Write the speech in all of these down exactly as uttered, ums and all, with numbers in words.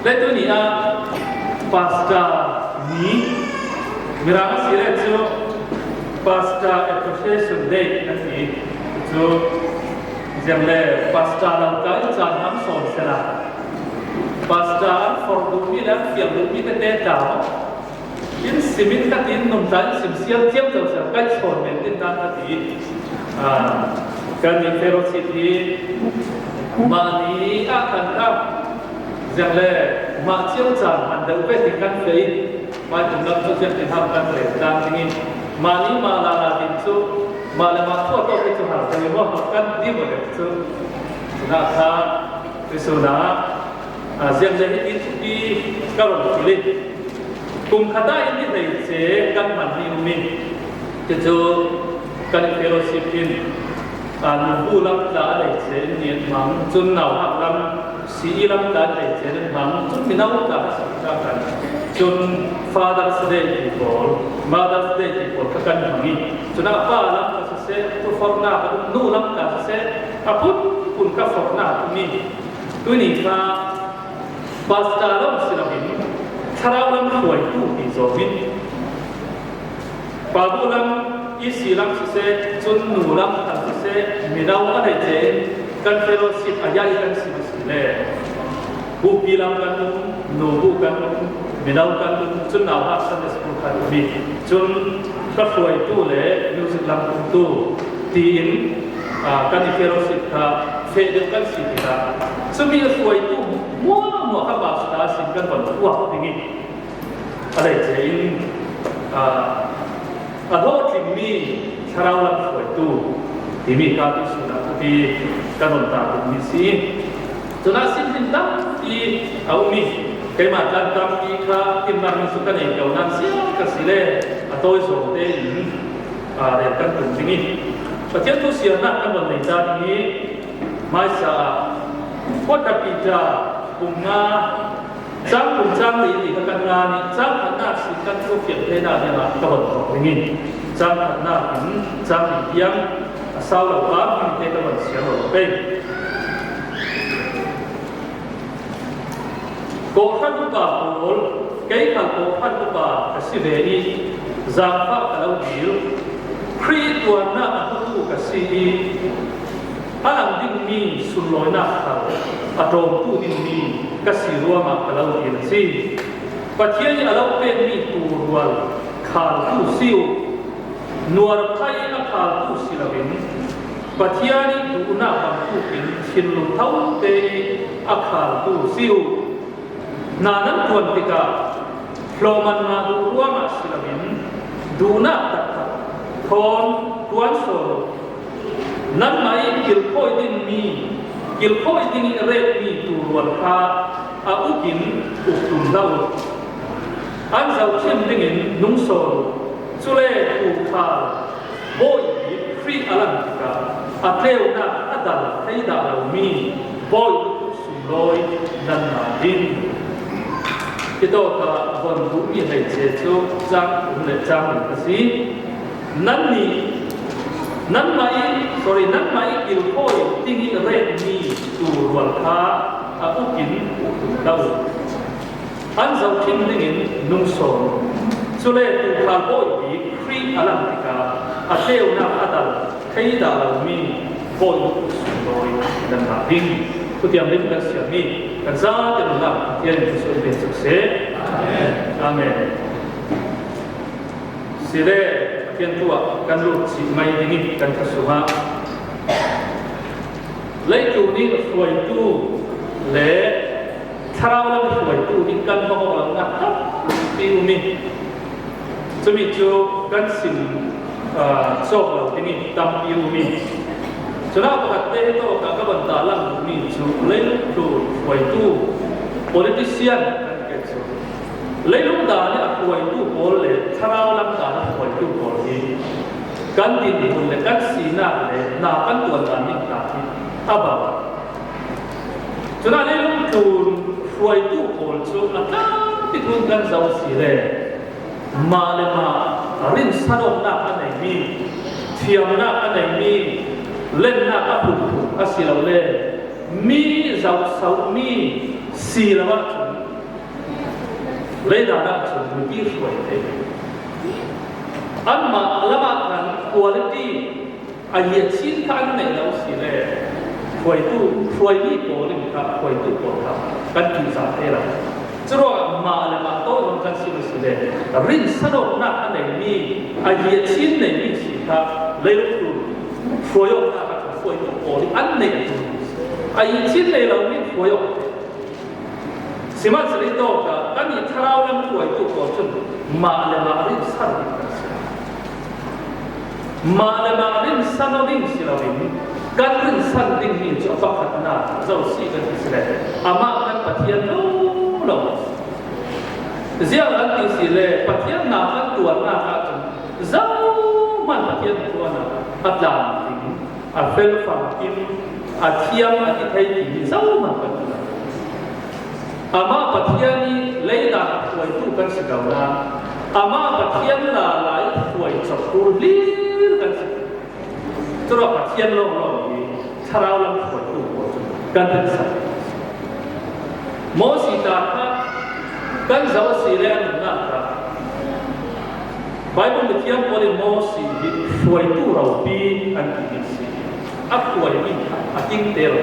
Leitu ni a pastor ni, Mirang a si le cu Pastor Appreciation Day kan ti. Cu ziang le pastor lam ka in caan hmang sawn sela, pastor an forh duhmi le an fial duhmi tete ta in simin ka tin nung ta in sim sial ciam zo sial kai chawn men din ta ka ti. Ah, kan ni fellowship hi mah ni ah kan ka ziang le mah ciam caan man deuh ve ti kan fei. Mai tum lam cu ziang tin hau kan rel dan ding in mah ni mah la la din cu mah le mah thua tawh te cu hal deuh i maw kan dih maw deuh cu. Sinah kha Ri sunah, ah, ziang le hiti thupi ka run fil i, kum khat ah in ni hleice kan hman hi um i, cucu kan i fellowship in, ah, nubu lam tla a hleice in ni an hmang, cun nauhak lam si i lam tla a hleice in an hmang, cun mino tla a si tla kan, cun Father's Day ti pawl, Mother's Day ti pawl kha kan hmang i, cun a pa lam kha siseh, tu forhnak a um nu lam tla siseh, a phunphun kha forhnak a um i, tuni kha pastor lam si loin thlarau lam hruaitu ti zawh in, pabu lam i si lam siseh, cun nu lam kan siseh, mino a hleice in kan fellowship a ya i kan si a si le, bupi lam kan um, nubu kan um, mino kan um, cun nauhak Sunday school kan um i, cun hla hruaitu le music lam umtu tiin, ah, kan i fellowship kha feh deuh kan si tikah, cumi a hruaitu hmuahhmuah kha pastor sin kan von puak ding i, a hleice in, ah, a hlawhtlingmi thlarau lam hruaitu timi kha tuisun ah thupi kan run ta dingmi si. Cun a sin in tampi a um i, keimah tlan tampi kha timhnak in cu kan ei ko nan siang ka si le a tawi zawng tein, ah, rel kan tum ding i, Pathian thu siarnak kan von nei ta ding i, hmaisa ah Khuata Piter kum nga, cang kum cang li ti kha kan ngan i, cang khatnak sin kan thu fiang theinak dingah ka von thawk ding i, cang khatnak in cang li tiang a sau lo pa hming te ka von siar lo pei. Kawhhran upa pawl, kei khal kawhhran upa ka si ve i, zaangfah ka lo dil. Khrih tuannak a hmutu ka si i, a lang dingmi sunlawinak khal a ṭawmtu dingmi ka si ruangah ka lo dil a si. Pathian i a lo pekmi tuurual khaltu si uh. Nuarphai a khaltu si loin Pathian i duhnak bantukin thinlung tho te i a khaltu si uh. Hna nan ṭuan tikah hlawhman nga duh ruangah si loin duhnak taktak thawn ṭuan sawn uh. Nanmah i kilkhawi dingmi, kilkhawi ding i retmi tuurual kha a uk in uk tum hlah uh. An zohṭhim dingin nung sawn uh. Cule tuukhal Bawi bik Khrih a lang tikah a tleunak a dal thei dah lomi Bawi sunlawi nan ngah ding. Hitawkah von duhmi hleice cu cang thum le cang li a si. Nannih, nanmah i, sorry, nanmah i kilkhawi ding i retmi tuurual kha a uk in uk tum hlah uh. An zohṭhim dingin nung sawn uh. Cule tuukhal Bawi bik Khrih a lang tikah a tleunak a dal thei dah lomi Bawi sunlawi nan ngah ding. Khutiang lim kan siarmi kan zate nunnak Pathian in thluachuah pe seh. Amen. Sile Pathian thu ah kan lut cih mai ding i kan khua sungah leitlun i hruaitu le thlarau lam hruaitu hi kan hmang awk lonak tampi um i, cumi cu kan sim, aa, cawk lo ding i tampi um i, cunah pakhat te hi tawk ah ka van tahlang duhmi cu leilung tlun hruaitu, politician kan ti cu, leilung dan i a hruaitu pawl le thlarau lam dan a hruaitu pawl hi kan dinhmun le kan sinak le hna kan tuan dan ning hna hi a bang. Cunah leilung tlun hruaitu pawl cu a tlangpi tun kan zoh si le mah le mah rinsanawknak a neimi, thiamnak a neimi, lennak a phunphun a si lo le mi zohsohmi si lo ahcun Leidan ah cun mipi hruai te, anmah lamah khan quality a yiatchin kha an neih lo si le, hruaitu, hruaimi pawl in kha hruaitu pawl kha kan tihzah thei lo. Curuangah mah le mah tawi zong kan si lo si le, rinsanawknak a neimi, a yiatchin neimi si kha leilung tlun hruai awknak ah hruaitu pawl in an neih a tum. A yiatchin nei lo mi hruai awk. Sihmanhsehlaw tawk ah kan i thlarau lam hruaitu pawl cun mah le mah rinsan ding kan si. Mah le mah rinsan aw ding si loin kan rinsan dingmi cu a pakhatnak zo si kan ti si le, amah kan Pathian lo lo. Ziang kan ti si le, Pathian nak kan tuarnak ahcun zohman Pathian tuarnak a tlang ding, a fel famkim, a thiam a ti thei timi zohman kan tuar. Amah Pathian i leidan hruaitu kan si ko nain, amah Pathian lala i hruai cawk tu hlir kan si. Curuangah Pathian lawnglawng i thlarau lam hruaitu pawl cu kan rinsan. Mosi ta kha kan zoh a si le a nunnak ta. Baibal mithiam pawl in Mosi hi hruaitu ropi an timi si. A hruaimi kha a tingte lo.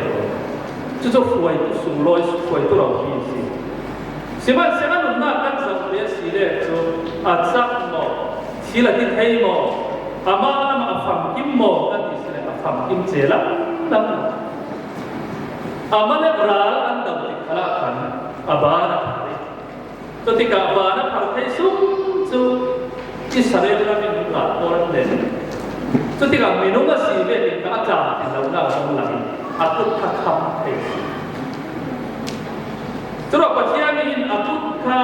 Cucu hruaitu sunglawi hruaitu ropi si. Sihmanhsehlaw a nunnak kan zoh ve a si le cu a cak maw, thil a ti thei maw, amah lam a famkim maw kan ti si le a famkim ce lam lam. Amalek ral an do tik khalah khan a ban a phar i, cutikah ban a phar thei sung cu Israel ram in ral pawl an len. Cutikah minung a si vekin kha a tlamtling lonak a um lai, a kut kha kham thei. Curuangah Pathian in a kut kha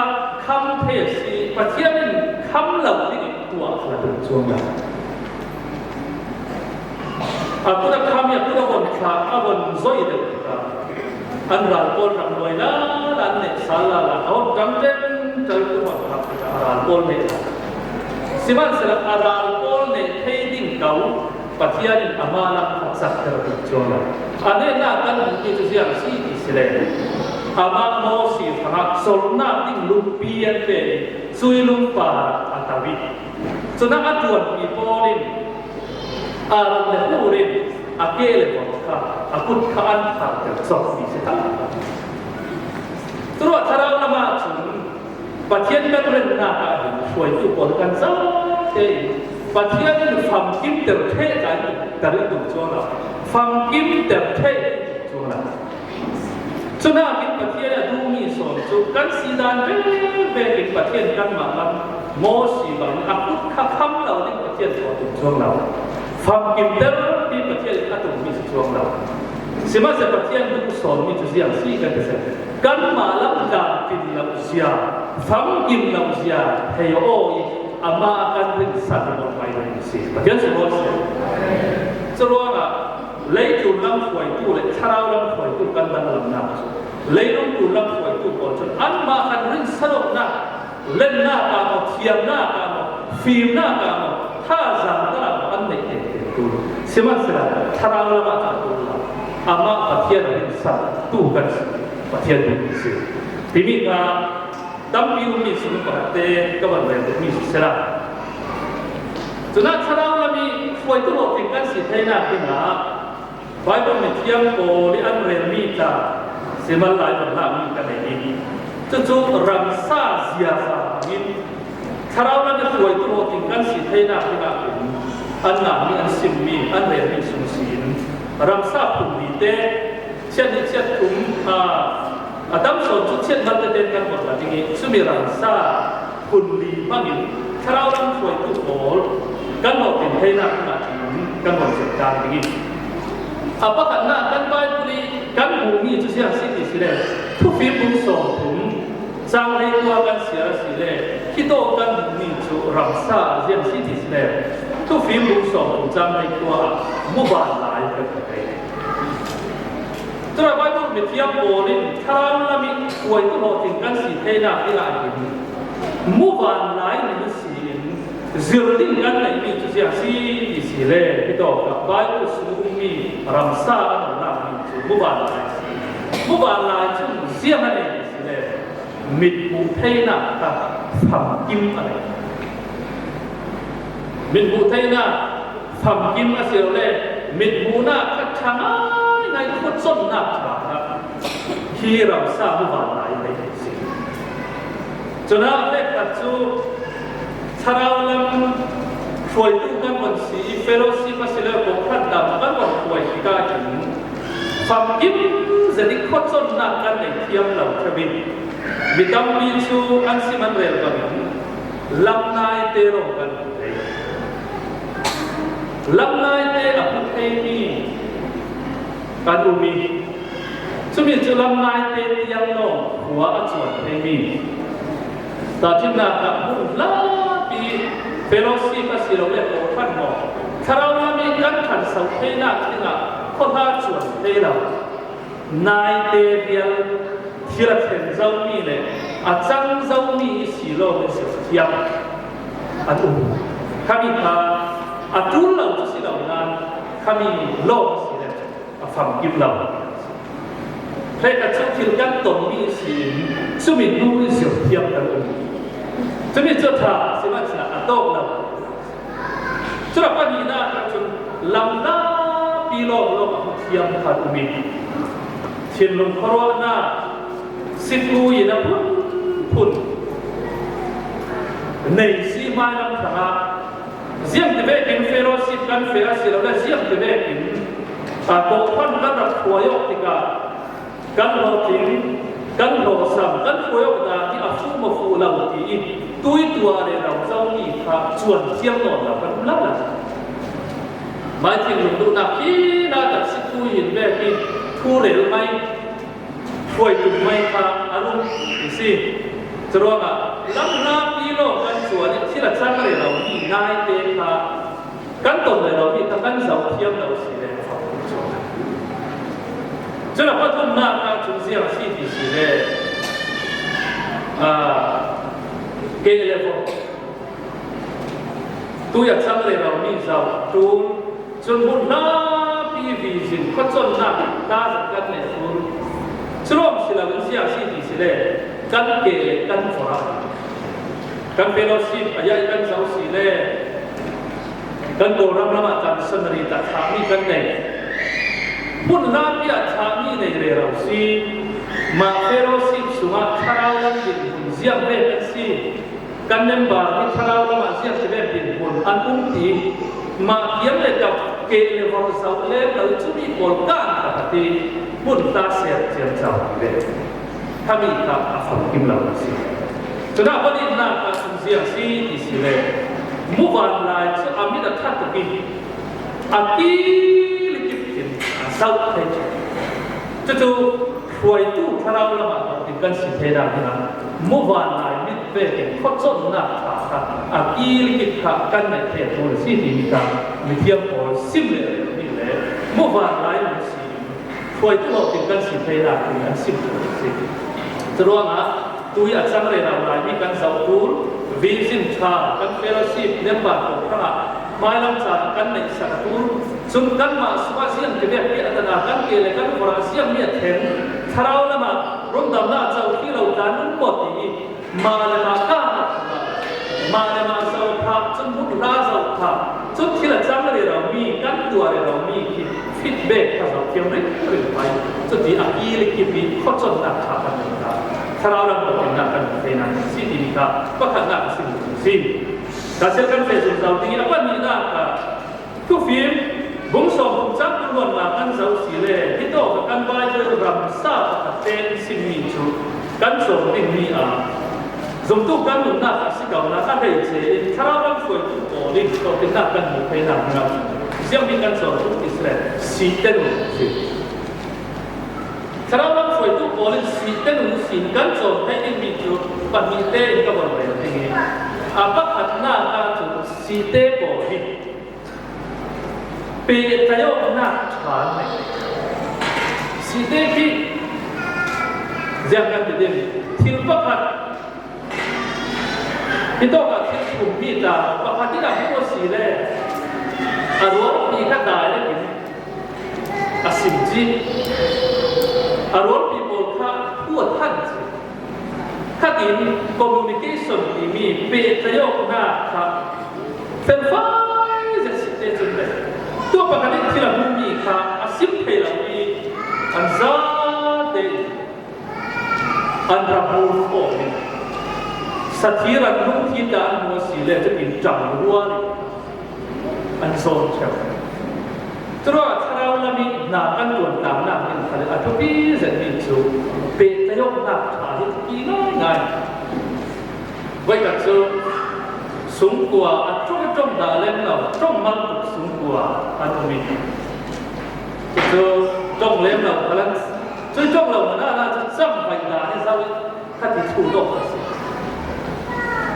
kham thei a si, Pathian in kham lo ding in tuah kha a duh cuang lo. A kut a kham i a kut a von thlak, a von zoi deuh tikah an ral pawl ram luai lala, an neh sal lala, a von ṭam ṭenṭal kut von thlak tikah a ral pawl neh lala. Sihmanhsehlaw a ral pawl neh thei ding ko Pathian in amah lam a cakter ding cuang lo. A nehnak kan hmuhmi cu ziang si ti si le, amah Mosi hrangah colhnak ding lungpi an pe i, cui lungpa a to i, cunah a ṭuanpi pawl in Aaron le Hur in a ke le vok kha, a kut kha an tharter cawkmi si taktak. Curuangah thlarau lamah cun Pathian kan rennak ah hin hruaitu pawl kan zoh te i, Pathian in famkim ter ṭheh ka in ter in duh cuang lo. Famkim ter ṭheh in duh cuang lo. Cunakin Pathian a duhmi sawn cu kan sidan vekvek in Pathian kanmah lam Mosi bangin a kut kha kham lo ding Pathian thawh tum cuang lo. Famkim ter ding Pathian in a tummi si cuang lo. Sihmanhsehlaw Pathian duh sawnmi cu ziang si kan ti seh. Kanmah lam tlamtling lo zia, famkim lo zia thei aw i, amah kan rinsan awk mai lo si. Pathian sunglawi si. Curuangah leitlun lam hruaitu le thlarau lam hruaitu kan danglamnak cu, leilung tlun lam hruaitu pawl cun anmah kan rinsan awknak, lennak ah maw, thiamnak ah maw, fimnak ah maw, thazaang ah maw an neih tengteng tu. Sihmanhsehlaw thlarau lam ah kha tu lo. Amah Pathian a rinsan tu kan si. Pathian tu kan si. Timi kha tampi ummi sung pakhat te ka van rel duhmi si sela. Cunah thlarau lam i hruaitu hlawhtling kan si theinak dingah Baibal mithiam pawl i an relmi tla simal lai van lakmi ka nei i, cucu ramsa ziaza hmangin thlarau lam i hruaitu hlawhtling kan si theinak dingah hin an ngahmi, an simmi, an relmi sung si in ramsa phun li te, chiat hnih chiat thum, aa, a tam sawn cu chiat malte tein kan von la ding i, cumi ramsa phun li hmangin thlarau lam hruaitu pawl kan hlawhtling theinak dingah hin kan von zirh ṭan ding i, a pakhatnak kan Baibal i kan hmuhmi cu ziang si ti si le, Thufim bung sawm thum cang hleikua kan siar a si le, hitawk kan hmuhmi cu ramsa ziang si ti si le, Thufim bung sawm thum cang hleikua ah muvanlai kan hmu thei. Cun Baibal mithiam pawl in thlarau lam i hruaitu hlawhtling kan si theinak dingah hin muvanlai nih si in zir ding kan neihmi cu ziang si ti si le, hitawk ah Baibal sung ummi ramsa an lakmi cu muvanlai si. Muvanlai cun ziang a nei ti si le, Mit hmuh theihna kha famkim a nei. Mit hmuh theihna famkim a si lo le, mit hmuhna kha ṭha ngaingai khuacawnna ṭha kha hi ramsa muvanlai a nei si. Cun a hleikhat cu thlarau lam hruaitu kan von si i fellowship a si le kawhhran dam kan von hruai tikah hin famkim zet i khuacawnnak kan nei thiam lo ṭheu in mi tampi cu an sim an rel bangin lam naite lawng kan hmu thei. Lam naite a hmu theimi kan um i, cumi cu lam naite tiang lawng khua a cuan theimi. Tahṭhimnak ah hmun hlapi fellowship a si lo le kawhhran maw, thlarau lam i kan ṭhanso theinak dingah khuahla cuan thei lo naite vial thil a thlen zomi le a cang zomi i si lawng i si thiam an um. Khami kha a ṭul lo cu si lo nain khami lawng a si le a famkim lo. Hleikhat cu thil kan tonmi ihsin cumi hnu in zirthiam kan um. Cumi cu ṭha a si, mah cun a tawk lo. Cun a pahnihnak ah cun lam hlapi lawng lawng a hmu thiam kha um i, thinlung khuaruahnak, sikui in a phunphun nei si hmailam hrangah, ziangtivekin fellowship kan feh a si lo le, ziangtivekin, aa, kawhhran kan rak hruai awk tikah kan hlawhtling, kan hlawhsam, kan hruai awk dan hi a fum a fuh lo ti i tuitu ah rero zomi kha cuan thiam nawn lo kan um lala. Mah thinlung duhnak hi na tak si tu hin vek hi thu rel mai, hruai tuk mai kha an um i si. Curuangah lam hlapi lawng kan cuan i thil a cang rero mi naite kha kan ton rero mi kha kan zoh thiam lo si le. Cun a pathumnak ah cun ziang a si ti si le, aa, ke le vawh. Tui a cang rero mi zoh ṭul, cun hmun hlapi vision khuacawnnak ta zat kan neih ṭul. Cu lawng si loin ziang si ti si le, kan ke le kan vawh, kan fellowship a yai kan zoh si le, kan Kawlram lam ah caan missionary ta thlakmi kan nei. Hmun hlapi ah thlakmi nei rero si. Mah fellowship sungah thlarau lam dinhmun ziang ve kan si. Kan member hi thlarau lam ah ziangtivek dinhmun an um ti. Mah kiang le kap ke le vawh zoh le lo cumi pawl kan pakhat hi hmun ta ser ciamco ve. Khami kha a famkim lo a si. Cun a pahnihnak ah cun ziang si ti si le, muvanlai cu a mit a ṭha tuk i a kil i kip in a zoh thei. Cucu hruaitu thlarau lam ah kan si theinak dingah muvanlai mit vekin khuacawnnak ṭha kha a kil i kip kha kan neih thei a ṭul a si timi kha mithiam pawl sim le mi le muvanlai mi si hruaitu lo tin kan si theinak in an sim ṭul a si. Curuangah tui a cang rero lai mi kan zoh ṭul, vision ṭha, kan fellowship member pawl hrangah hmailam caan kan neihsak a ṭul, cun kanmah sungah ziangtivek piahtana kan ke le kan vawh ah ziangmi a thlen, thlarau lamah rundamnak a co khi lo tlan um maw ti i, mah le mah kan, mah le mah zoh phah, cun hmun hla zoh phah, cun thil a cang rero mi, kan tuah rero mi khi feedback kha zoh thiam ringring pai. Cuti a kil i kip i khuacawnnak kha kan nei ta. Thlarau lam khuatinnak kan hmu theinak si timi kha pakhatnak a si mu si. Ka sel kan feh zungzau ding i a pahnihnak kha Thufim bung sawmthum cang kul luatnak kan zoh si le, hitawk kan Baibal ramsa pakhat tein simmi cu kan cawm dingmi a zumtu kan nunnak a si ko nak a hleice in thlarau lam hruaitu pawl in kawhtinnak kan hmuh theinak dingah ziangmi kan cawm tuk Israel sihte nun si. Thlarau lam hruaitu pawl in sihte nun sin kan cawm thei dingmi cu pahnihte in ka von rel ding i, a pakhatnak ah cun sihte pawl hi pehtlai awknak ṭha an nei. Sihte khi ziang kan ti ding, thil pakhat hitawk ah thil thum hi ta pakhat in a hmuh a si le a rualpi kha dai le in a sim ci, a rualpi pawl kha thu a than ci. Kha Communication timi pehtlaihawkna kha felfai zet site cun le, tua pakhat in thil a hmu mi kha a sim thei lo mi an zate in an ra bur khawm in sathir an lungthim dah an hmu a si le, cutin ṭang rual in an zawn ṭheu. Curuangah thlarau lam i hna kan ṭuantlangnak in kha le a thupi zetmi cu pehtlaihawknak ṭha hi thupi ngaingai. Voikhat cu sungkua a ṭong ṭong dah lem lo, ṭong mal tuk sungkua an um i, cucu ṭong lem lo khalan, cui ṭong lo hna ah cu cam vaih dah hi zoh i kha ti thuk dawh a si.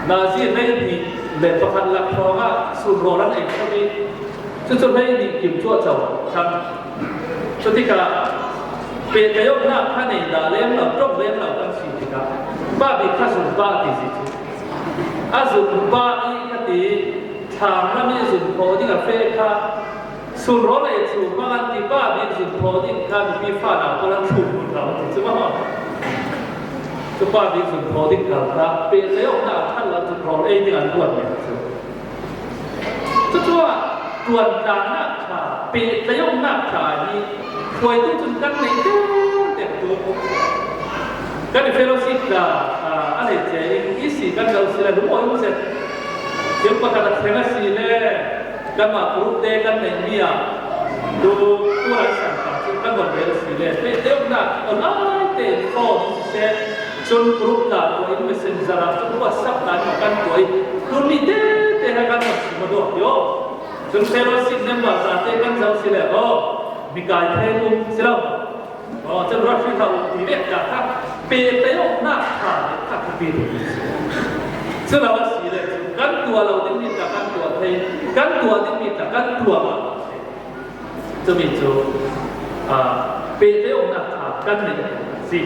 Nazi hleihnih le pakhat lak hrawngah sun rawl an ei ṭheu i, cucu hleihnih kim cuahco ṭhan. Cutikah pehtlaihawknak kha nei dah lem lo, ṭong lem lo kan si tikah pa bik kha zun pah ti si cu. A zun pah i kha ti, ṭhang lam i zun khawh ding a feh kha, sun rawl ei cu hmang an ti, pa bik zun khawh ding kha mipi fana pawl an thum hmun lo ti cu maw? Cu pa bik zun khawh ding kal kha pehtlaihawknak a ṭhan lo, zun rawl ei ding an ruat men cu. Cucu ah ṭuantlangnak ṭha, pehtlaihawknak ṭha hi hruaitu cun kan neih tengteng tuk. Kan i fellowship tla, aa, a nei cia in i si kan lo si le lung awi um zet. Thil pakhat a thleng a si le kanmah group te kan neihmi ah tu, tu lai san ta cu kan von rel a si le, pehtlaihawknak online te in form in siseh, cun group tla tuah in messenger ah cun WhatsApp tla in kan tuah i, tlunmi tete he kan von sim a duak ti aw. Cun fellowship member zate kan zoh si le aw, mikai thei um si lo. Aw, cun ruahri hlah uh ti vek ta kha, pehtlaihawknak ṭha le kha thupi tuk. Cu lo a si le cu kan tuah lo dingmi tla kan tuah thei, kan tuah dingmi tla kan tuah mah thei. Cumi cu, aa, pehtlaihawknak ṭha kan neih a si.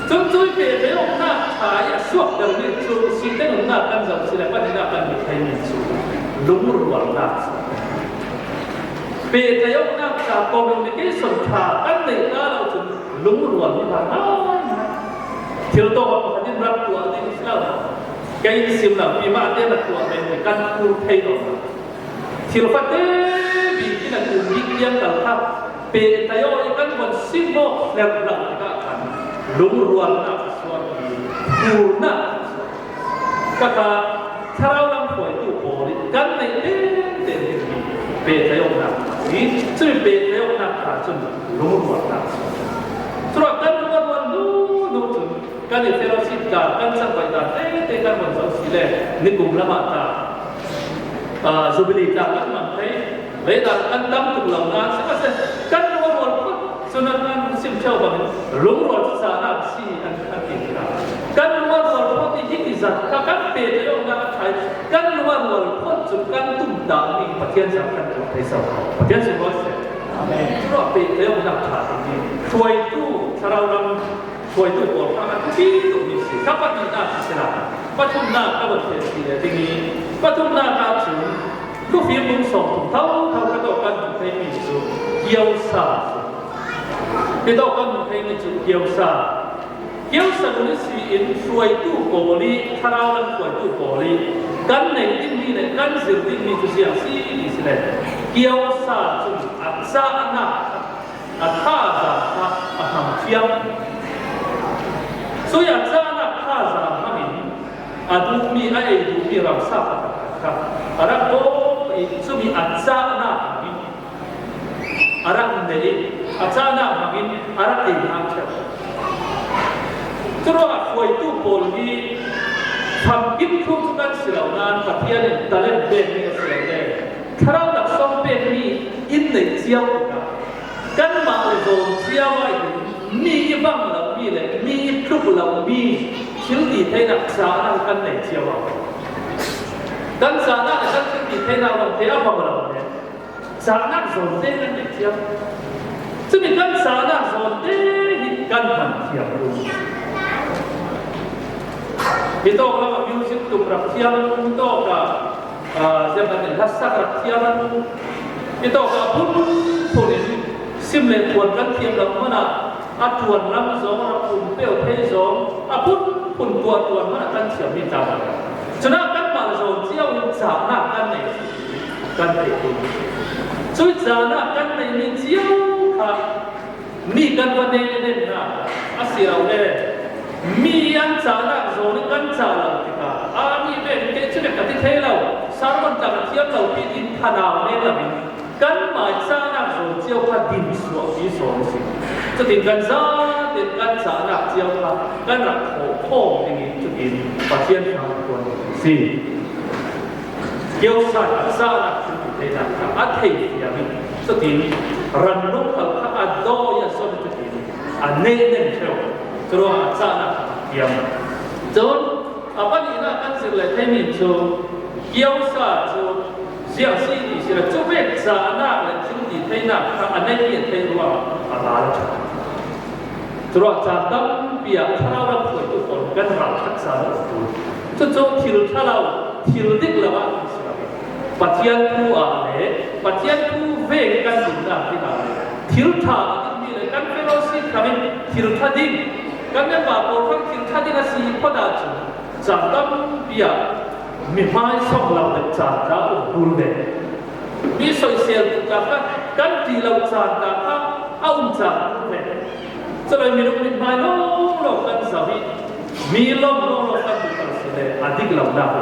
Cun cui pehtlaihawknak ṭha i a suaktermi cu sihte nunnak kan zoh si le pahnihnak kan hmuh theimi cu lungrualnak si. Pehtlaihawknak ṭha, communication ṭha kan neih ta lo cun lungrual hi hlan ngaingai. Thil tawk a pakhat in rak tuah ding si lo. Kei in sim lo, pi mah te rak tuah men kan phur thei lo. Thil fate bik in a tum bik tiang kal kha pehtlaih aw i kan von sim mawk hler lo tikah khan lungrualnak a suak i phurnak a suak. Kha kha thlarau lam hruaitu pawl i kan neih tengteng hi pehtlaih awknak a si. Cumi pehtlaih awknak kha cun lungrualnak a suak. Curuah kan rualrual hnu hnu cun kan i fellowship tla, kan cangvaih tla tete kan von zoh si le nikum lamah tla, aa, Jubilee tla kan hmang thei, leidah kan tam tuk lo nain, sihmanhsehlaw kan rualrual phawt cun an, an sim ṭheu bangin lungrual cu cahnak a si an, an ti tikah kan rualrual phawt i hih i zat kha kan pehtlaih awknak a ṭha i kan rualrual phawt cun kan tumtahmi Pathian zat kan tuah thei so. Pathian sunglawi seh. Amen. Curuah pehtlaih awknak ṭha timi hruaitu thlarau lam hruaitu pawl kha a thupi tukmi si. Kha pahnihnak si sila, pathumnak ka von thei si le ding i, pathumnak ah cun thufim bung sawmthum thotho kha tawk kan hmuh theimi cu kiosa. Hi tawk kan hmuh theimi cu kiosa. Kiosa nun i si in hruaitu pawl i, thlarau lam hruaitu pawl i kan neih dingmi le kan zir dingmi cu ziang si ti si le kiosa cun a cahnak a thazaang kha a hmang thiam. Cui a cahnak thazaang hmangin a duhmi, a ei duhmi ramsa pakhat kha a rak bawh i cumi a cahnak hmangin a rak neih i a cahnak hmangin a rak ei hna ṭheu. Curuangah hruaitu pawl hi famkim thum cu kan si lo nain Pathian in talent pekmi a si lo le thlarau laksawng pekmi in neih cio tikah kanmah le zawn cio ah hin mi i bang lomi le mi i tluk lomi thil ti theinak cahnak kan nei cio ah kan cahnak le kan thil ti theinak lawngte a bang lo le cahnak zawnte kan nei cio. Cumi kan cahnak zawnte hi kan hman thiam lo. Hi tawk lam ah music tum rak thiam, hi tawk ah, aa, ziahmanh in hlatsak rak thiam, hi tawk ah phunphun in sim le phuan kan thiam lo hmanh ah a ṭuan lam zong rak um peuh thei zong a phun Hun tuahtuah hmanh ah kan thiam mi ta. Cun ah kanmah zawn cio in cahnak kan nei kan theih ding. Cui cahnak kan nei mi cio kha mi kan va neihnak a si lo le, mi an cahnak zawn in kan cah lo tikah, aa, mi vekin kei cu ka ti thei lo, sermon tla ka thiam lo ti in thanau men lo in, kanmah cahnak zawn cio kha din suahpi sawn a si. Cutin kan zate kan cahnak cio kha kan rak khawh khawm dingin cutin Pathian hrang tuan a si. Kiosa a cahnak thil ti theinak kha a thei fiang in cutin ran lung khal kha a dawi a son cutin a neh nen ṭheu. Curuangah a cahnak kha a thiam. Cun a pahnihnak kan zir leh theimi cu kiosa cu ziang si ti si le, cu vek cahnak le thil ti theinak kha a neih a theih ruangah a ral ṭha. Curuah caan tampi ah thlarau lam hruaitu pawl kan ralṭhat caan a um tu. Cucu thil ṭha lo, thil dik lo ah kan si lo. Pathian thu ah le Pathian thu vek kan zumnak ding ah le thil ṭha a dingmi le kan fellowship kha in thil ṭha ding, kan member pawl kha thil ṭha ding a si phot ahcun, caan tampi ah mi hmaisawng lo le caan ta um tul ve. Mi soisel tuk kha kan ṭih lo caan ta kha a um caan tul ve. Cule minung mithmai lawnglawng kan zoh i mi lawm lawnglawng kan duh kan si le a dik lo nak.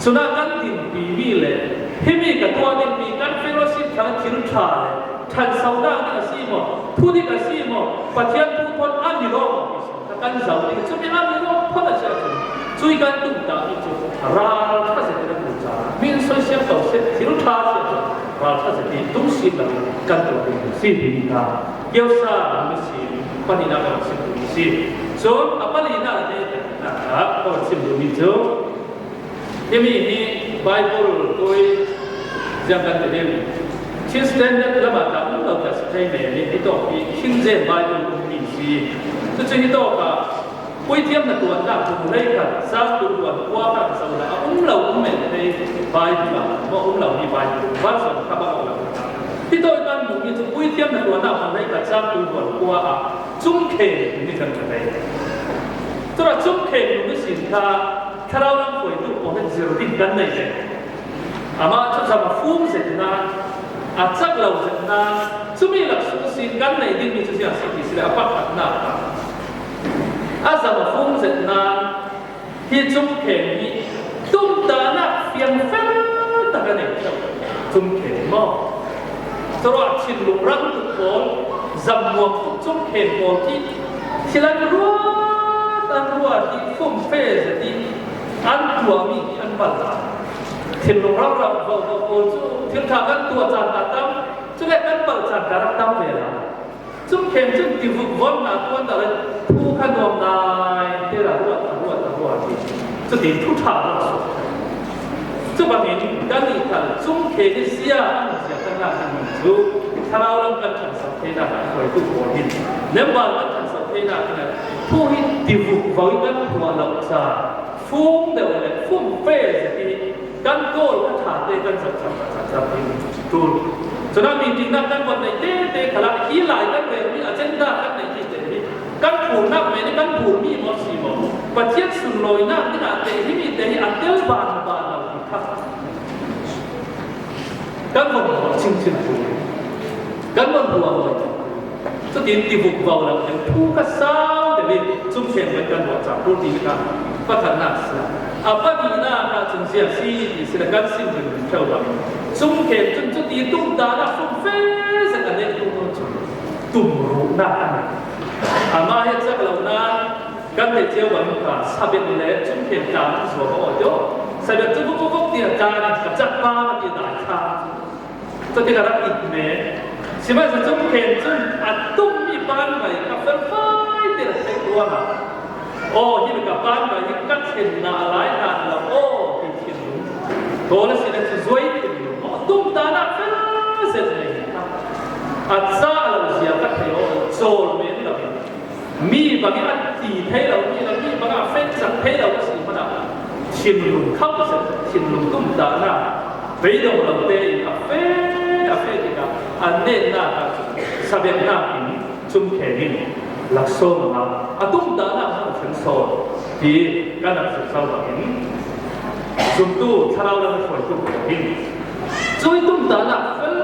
Cunah kan dinpi mi le himi ka tuah dingmi kan fellowship kha thil ṭha le ṭhansonak ding a si maw, thudik a si maw, Pathian thu phot a mi lawm a si. Kan zoh ding cu mi a mi lawm phot a si ahcun, cui kan tumtahmi cu ralṭha zetin a ṭul caah, mi in soisel ko seh, thil ṭha si ahcun ralṭha zetin tum sim lo kan tuah ding si ti kha kiosa mi si, pahnihnak kan sim ding si. Cun a palinak he kan sim dingmi cu, himi hi Baibal tui ziang kan ti ding. Chin Standard lam ah dah um lo ka si thei men i hitawk hi King James Baibal ummi si. Cucu hitawk ah puithiam hnaṭuannak bung hleikhat cang tul duan kua kha zoh ah a um lo um men thei Baibal ah maw, um lo mi Baibal version kha bang a um lo. Hitawk kan hmuhmi cu puithiam hnaṭuannak bung hleikhat cang tul duan kua ah cungkheng nih kan ka thei. Cura cungkheng nih sin kha thlarau lam hruaitu pawl in zir ding kan nei ve. Amah cu zam a fum zetnak, a cak lo zetnak, cumi laksawng sin kan nei dingmi cu ziang si ti si le a pakhatnak ah a zam a fum zetnak hi cungkheng hi tumtahnak fiangfel tak a nei cio cungkheng maw? Curuah thinlung rang tuk pawl, zammuang tuk cungkheng pawl khi thil an ruat, an ruat i fumfe zet i an tuahmi khi an bal lai. Thinlung rang rang vovo pawl cu thil ṭha kan tuah caan ta tam, cule kan bal caan ta rak tam ve lai. Cungkheng cun tivuk von hna tuan dah le phu kha nuam nai te dah ruat, a ruat, a ruat i cutin thu ṭha rak suak. Cu bangin kan i khal cungkheng i zia an zia kan ngah dingmi cu thlarau lam kan ṭhanso theinak ah hruaitu pawl hin member kan ṭhanso theinak hin thu hi tivuk vo i kan phuah lo caah fung deuh le fumfe zet i kan kawl kha ṭha te kan zoh cang, cang, cang ding ṭul. Cun ah meeting nak kan von nei tete khalah hi lai kan relmi agenda kan nei hi te hi kan phurnak men i kan phurmi maw si maw? Pathian sunlawinak dingah te himi te hi a tel ban ban lo ti kha kan von ruah chinchin ṭul. Kan von ruah ruah. Cutin tivuk vo lo deuh, thu kha sau deuh i cungkheng kan kan ruah cang ṭul ti kha pakhatnak si. A pahnihnak ah cun ziang si ti si le kan sim ringring ṭheu bang. Cungkheng cun cuti tumtahnak fumfe zet a neih tu cun tumruhnak a nei. Amah he cak lo nain kan theih cio bang ka sabek le cungkheng tla kan zuam a aw deuh. Sabek cu vuk vuk vuk tiah tla ka cak pa ka ti dai thla. Cuti ka rak it men. Sihmanhsehlaw cungkheng cun a tummi panmai kha felfai te a theih ruangah, aw, hi ka panmai hi ka thlen hna lai hna lo, aw, ti thinlung. Kawl a si le cu zuai thinlung. Aw, tumtahnak fel zet nei kha a cah lo zia ka thei aw, cawl men lo. Mi bangin a ti thei lo, mi lo, mi bangin a fek cang thei lo a si hmanh ah thinlung khauh zet, thinlung tumtahnak, beidong lo tein a fek, a fek tikah a netnak ah cun sabeknak in cungkheng in laksawng a ngah. A tumtahnak hmanh a ṭhen Sawn ti kan rak zirzo bangin zumtu thlarau lam hruaitu pawl hin cui tumtahnak fel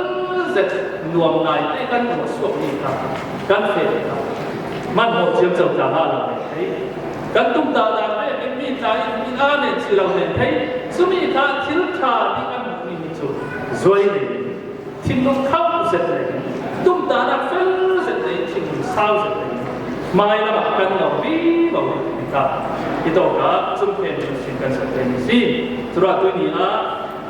zet nuam naite kan ruah suakmi kha kan feh kha manhmawh ciamco tla ah la len thei. Kan tumtahnak vekin mi tla in mi aa nen si lo len thei. Cumi kha thil ṭha ding kan hmuhmi hi cu zuai nei, thinlung khauh zet nei, tumtahnak fel zet nei, thinlung sau zet nei, hmai lamah kan ngau vivo ding kha hi tawk ah cun themmi sin kan sak thei mi si. Curuah tuihni ah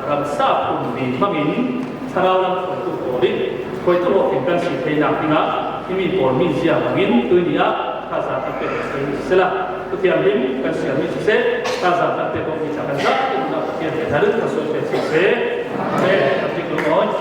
ramsa phunvi hmangin thlarau lam hruaitu pawl in hruaitu awkin kan si theinak dingah himi pawl mi zia hmangin tuihni ah thazaang kan pek thei mi siseh la, Pathian him kan siam mi siseh, thazaang kan pek awk mi ca kan zah in Pathian he thar in kan suai pek siseh. Amen. Kan tik lungawng.